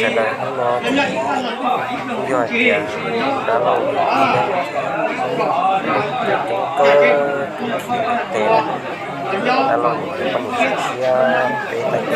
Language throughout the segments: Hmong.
Hnub no kuj yog hais tias dab laug coob kawg tes, dab laug yuav poj niam siab peb tag kis.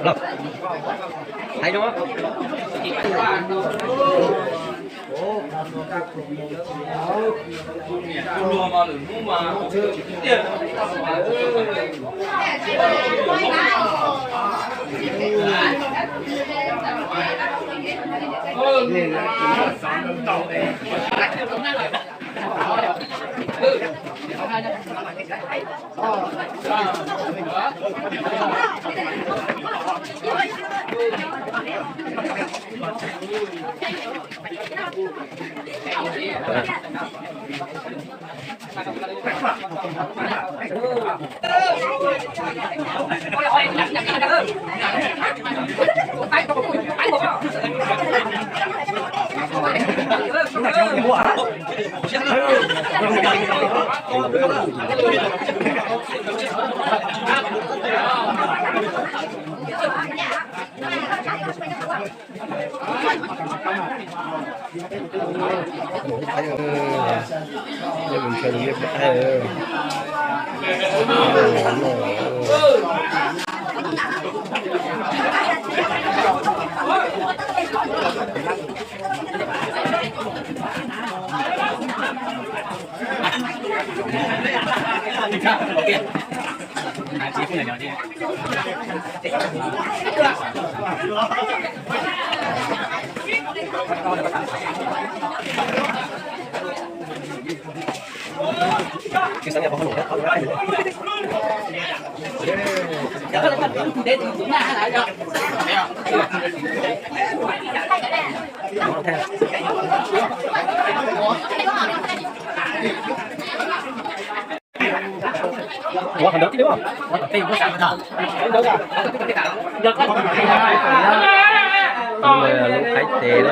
Lub qaib tes lawm.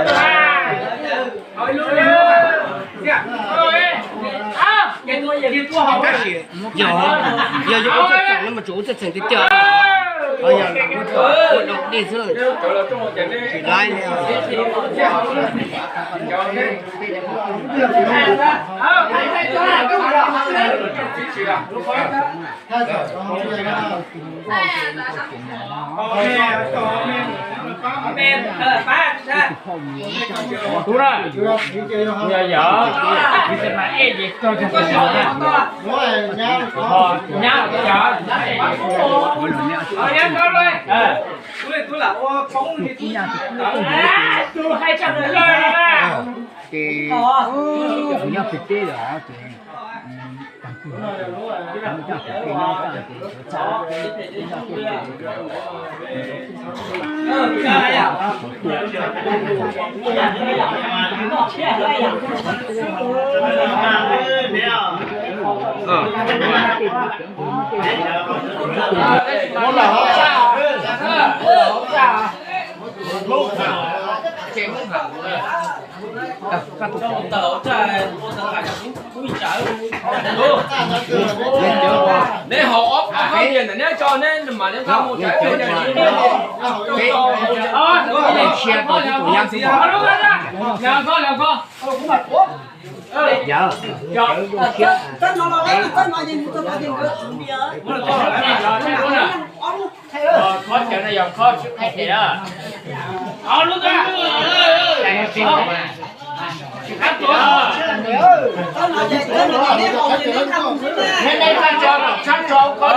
Yog, yog yuav ua txheej txheem no mas tsuas ua txheej txheem tiag tiag, yog ua dog dig xwb, tsis laib li. Tub na, yog yog, nyab, nyab, ces kuv nyob pem teb lawm ces Neb haus ob peb ntawm neb tso neb mam li nqa mus tsav. Khob cawv no yog khob tsw qhaib tes na. Neb neb tsa tso, tsa tso khob.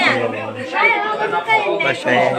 Paj saib.